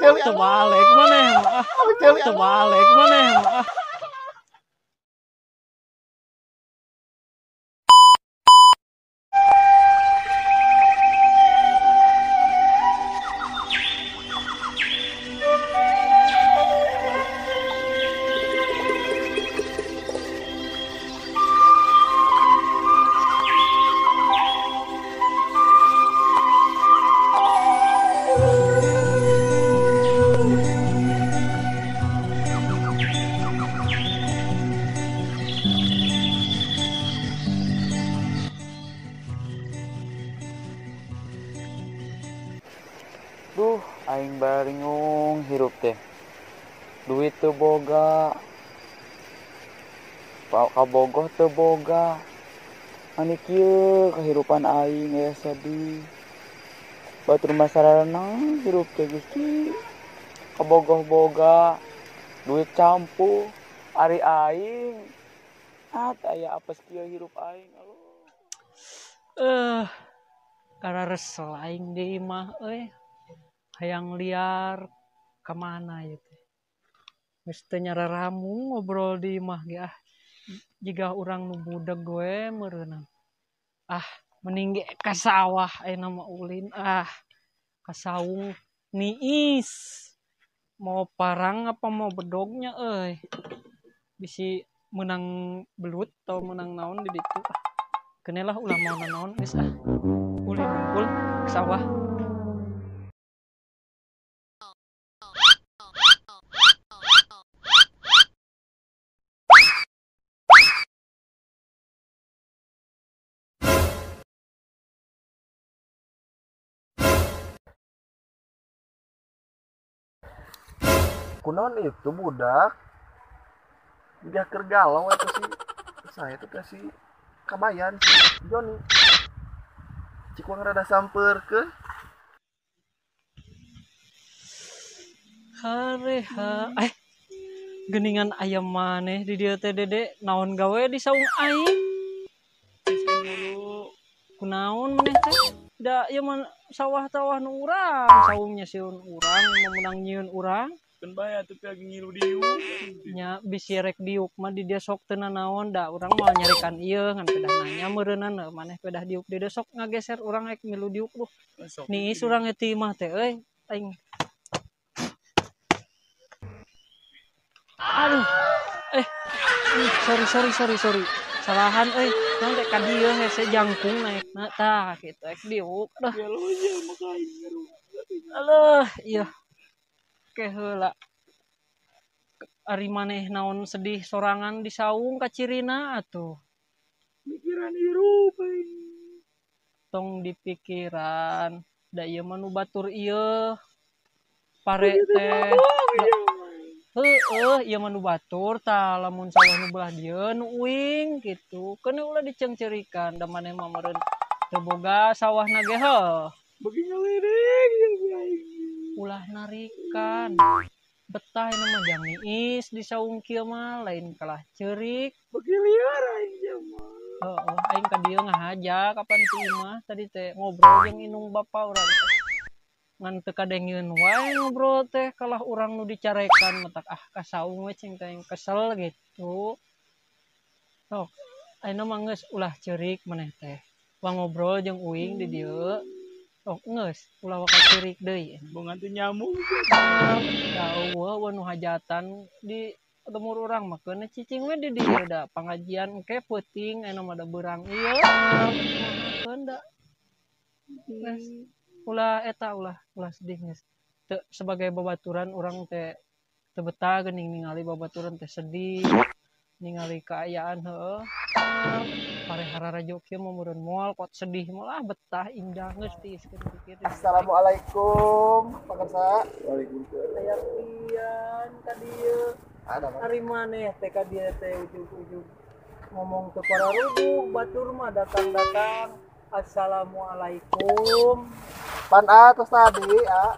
Terbalik maneh mah. Terbalik maneh mah. Duh, aing baringung hirup teh. Duit teu boga. Kabogoh teu boga. Anu kieu kahirupan aing aya sedih. Batur mah sararenang hirup teh Gusti. Kabogoh boga, duit campuh, ari aing. Ah, teu aya apes kieu hirup aing. Aduh. Kararesel aing di imah euy. Hayang liar kemana ya teh. Geus teu nyararamu ngobrol di imah ge ah. Jiga urang nu budeg we meureunang. Ah, mending ge ka sawah ayeuna mah ulin ah. Ka saung niis. Mau parang apa mau bedognya euy. Bisi meunang belut atau meunang naon di ditu ah. Keun lah ulah mau naon geus ah. Ulin unggul ke sawah. Kunaon itu budak dia keur galau eta si saya itu kasih kabayan si Joni cik urang rada sampeurkeun. Hareha geningan ayam maneh di dieu teh Dede naon gawe di saung aing kunaon maneh teh da ieu mah sawah-sawah nu urang saungnya sieun urang meunang nyieun urang. Keun bae atuh pihak ngilu diuk. Nya bisi rek diuk mah di dieu sok teu nanaon da urang moal nyarekan ieu ngan pedah nanya meureunana maneh pedah diuk di dieu sok ngageser urang rek milu diuk duh. Niis urang eta imah teh euy aing. Aduh. Sorry. Salahan euy. Naon teh ka dieu hese jangkung naekna tah kitu rek diuk duh. Aduh, iya. Ke heula. Ari maneh naon sedih sorangan di saung kacirina atuh. Mikiran hirup aing. Tong dipikiran, da ieu mah nu batur ieu. Pare teh. Heueuh, ieu mah nu batur tah lamun sawah nu belah dieu nu uing kitu. Keun ulah diceungceurikan da maneh mah meureun teu boga sawahna ge heuh. Beuki ngalirik ieu aing. Ulah narikan betah ini mah jang niis di saung kieu mah lain kalah ceurik beuki liar aing ieu mah. Heeh, aing ka dieu ngahaja kapan ti imah tadi teh ngobrol jeung indung bapa urang teh ngan teu kadengeun wae ngobrol teh kalah urang nu dicarekan matak ah ka saung we cing teh kesel gitu. Sok ayeuna mah geus ulah ceurik maneh teh wah ngobrol jeung uing di dieu. Oh, geus, ulah waka ceurik deui. Bongan teu nyamuk. Da eueuh nu hajatan di lembur urang mah keun cicing we di dieu da pangajian engke peuting aya mah da beurang ieu. Keun da. Geus, ulah eta ulah sedih geus. Teu sebagai babaturan urang teh teu betah geuning ningali babaturan teh sedih, ningali kaayaan heueuh. Pare hararajo kieu mah meureun moal kot sedih malah betah indah geus tiiskeun pikir. Assalamualaikum Pak Kersa. Waalaikumsalam. Aya pian ka dieu. Ada Pak. Ari maneh teh ka dieu teh ujug-ujug ngomong teu pararuguh batur mah datang-datang assalamualaikum. Pan a tos tadi a.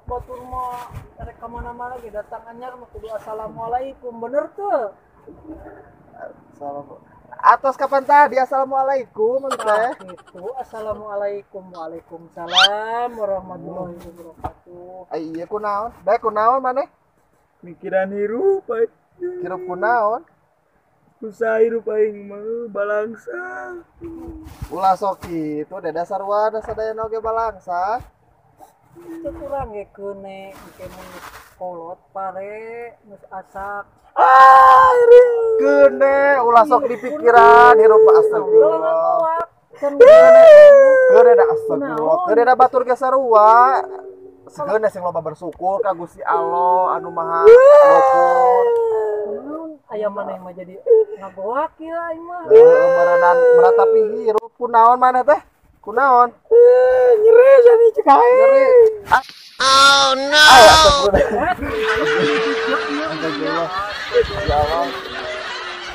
Batur mah rek ka mana-mana ge datang anyar mah kudu assalamualaikum bener teu? Assalamualaikum. Atos kapan tadi? Assalamualaikum teh. Gitu. Assalamualaikum. Waalaikumsalam warahmatullahi wabarakatuh. Ai ieu kunaon? Bae kunaon maneh? Mikiran hirup aing. Hirup kunaon? Susah hirup aing mah balangsa. Ulah sok kitu da sarua da sadayana oge balangsa. Teu kurang ge keune engke mun kolot pare geus asak. Ah, keune ulah sok dipikiran hirup astagfirullah. Keune da astagfirullah. Keune da batur ge sarua. Segeuna sing loba bersyukur ka Gusti Allah anu Maha Ghafur. Aya maneh mah jadi ngagoak ieu aing mah. Heueuh meureunan meratapi hirup kunaon maneh teh? Kunaon? Nyeri jadi cek aing. Nyeri. Oh no. Astagfirullah. Ya Allah.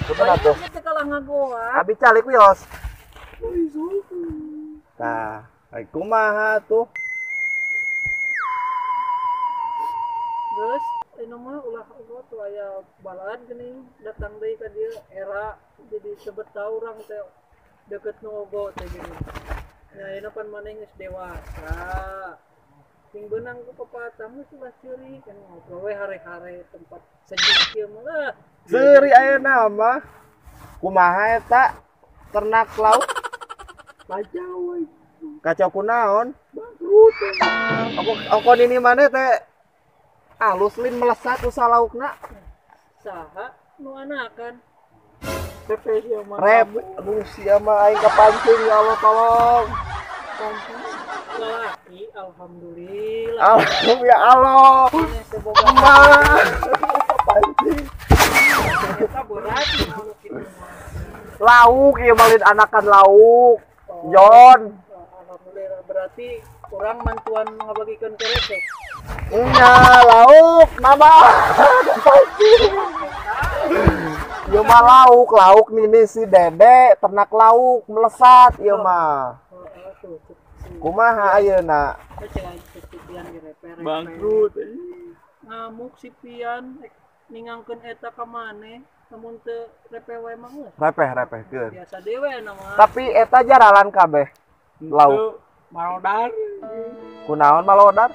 Kumaha tuh? Kalah ngagoak. Abi calik wios. Tah, ai kumaha tuh? Geus, anu mah ulah eueuh tuh aya balaan geuning datang deui ka dieu era jadi sebet tau urang teh deket nu ogo teh geuning. Nya ayeuna pan maneh geus dewasa. Sing beunang ku papatah geus ulah seuri kan ngobrol we hare-hare tempat sejuk kieu mah lah. Seuri ayeuna mah. Kumaha eta ternak laut? Kacau we. Kacau kunaon? Bangkrut. Ongkon ini maneh teh alus lin melesat usaha laukna. Saha nu anakan? Pepe sia mah. Rep, aduh sia mah aing kapancing ya Allah tolong. Laki alhamdulillah. Alhamdulillah ya Allah. Mah kapancing. Eta berat anu kitu mah. Lauk ieu mah lin anakan lauk. Jon. Alhamdulillah berarti kurang mantuan ngabagikeun keresek. Nya lauk mama. Ieu mah lauk, lauk nini si Dede ternak lauk melesat ieu mah. Kumaha ayeuna? Bangkrut. Ngamuk si Pian ningangkeun eta ka maneh lamun teu repe we mah geus. Repeh-repehkeun. Biasa dewe na mah. Tapi eta jaralan kabeh lauk. Malodar. Kunaon malodar?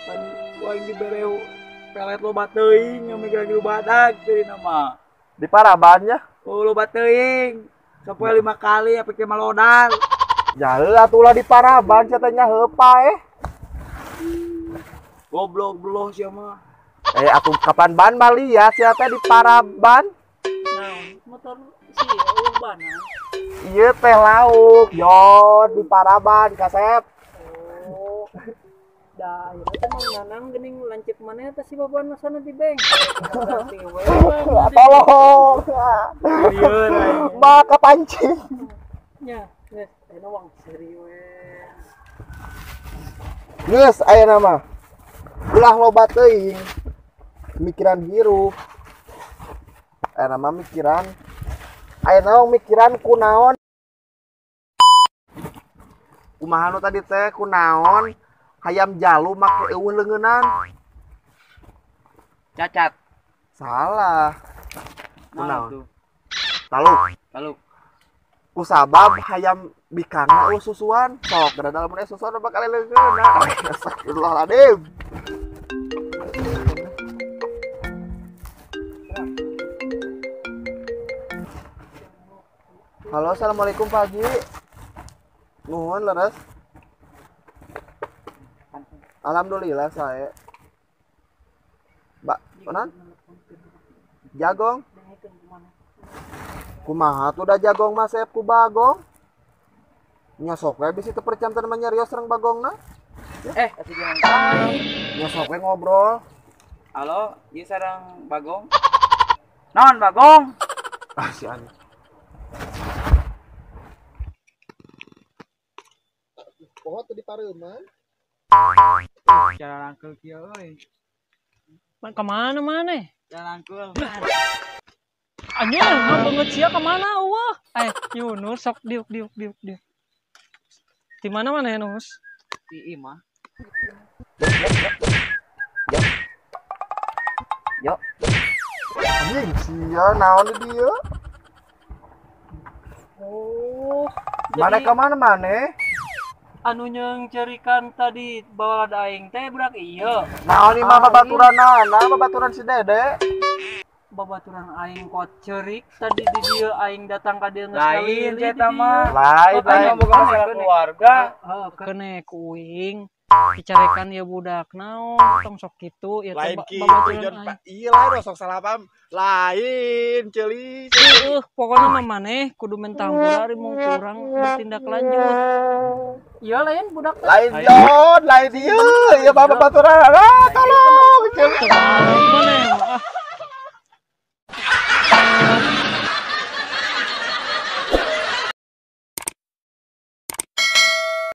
Pan aing dibere pelet loba teuing mikir lagi badag teuing mah. Di parabannya? Oh loba teuing. Sampai 5 kali apa ke malodar. Ya heuh atuh ulah di paraban sia teh nya heupa eh. Goblok beloh sia mah. Eh atuh kapan ban maliat sia teh di paraban? Nah, motor si eueuh banan. Ieu teh lauk, Jon di paraban kasep. Oh. Da ieu teh Mang Nanang geuning lanceuk maneh teh si baban masana di bank. Tolong. Mah kapancing. Nya, geus ayeuna wang seuri we. Geus ayeuna mah. Ulah loba teuing mikiran hirup. Ayeuna mah mikiran ayeuna mah mikiran kunaon. Kumaha nu tadi teh kunaon hayam jalu make eueuh leungeunan. Cacat. Salah. Kunaon? Taluk. Taluk. Kusabab hayam bikangna eueuh susuan. Sok gara lamun aya susuan bakal leungeunan. Astagfirullahaladzim. Halo, assalamualaikum Pak Haji. Nuhun leres. Alhamdulillah saya. Mbak, onan? Jagong. Kumaha tuh da jagong mah seep ku bagong. Nya sok we bisi teu percanten mah nyarios sareng bagongna. Eh, atuh jangan. Nya sok we ngobrol. Halo, ieu sareng bagong. Naon bagong? Ah si anjing. Poho teu dipareuman. Cara rangkul kieu euy. Man ka mana maneh? Cara rangkul. Anjir, mah banget sia ka mana eueuh? Eh, Yunus sok diuk diuk diuk diuk. Di mana maneh Nus? Di imah. Yo. Anjing sia naon di dieu? Mana ka mana maneh? Anu nyeungceurikan tadi balad aing teh budak ieu. Naon ieu mah babaturanana, babaturan si Dede. Babaturan aing kok ceurik tadi di dieu aing datang ka dieu geus Lain ngalili eta di dieu. mah. Lain lain. Boga masalah keluarga. Heeh, kene ku uing dicarekan ya budak naon tong sok kitu ya teh Lain kitu babaturan Jon, aing. Pak. Iya lain sok salah paham. Lain ceuli. Pokoknya mah maneh kudu minta hampura ari mung kurang bertindak lanjut. Iya lain budak teh. Lain Jon, lain ieu, ieu mah babaturan. Ah, tolong.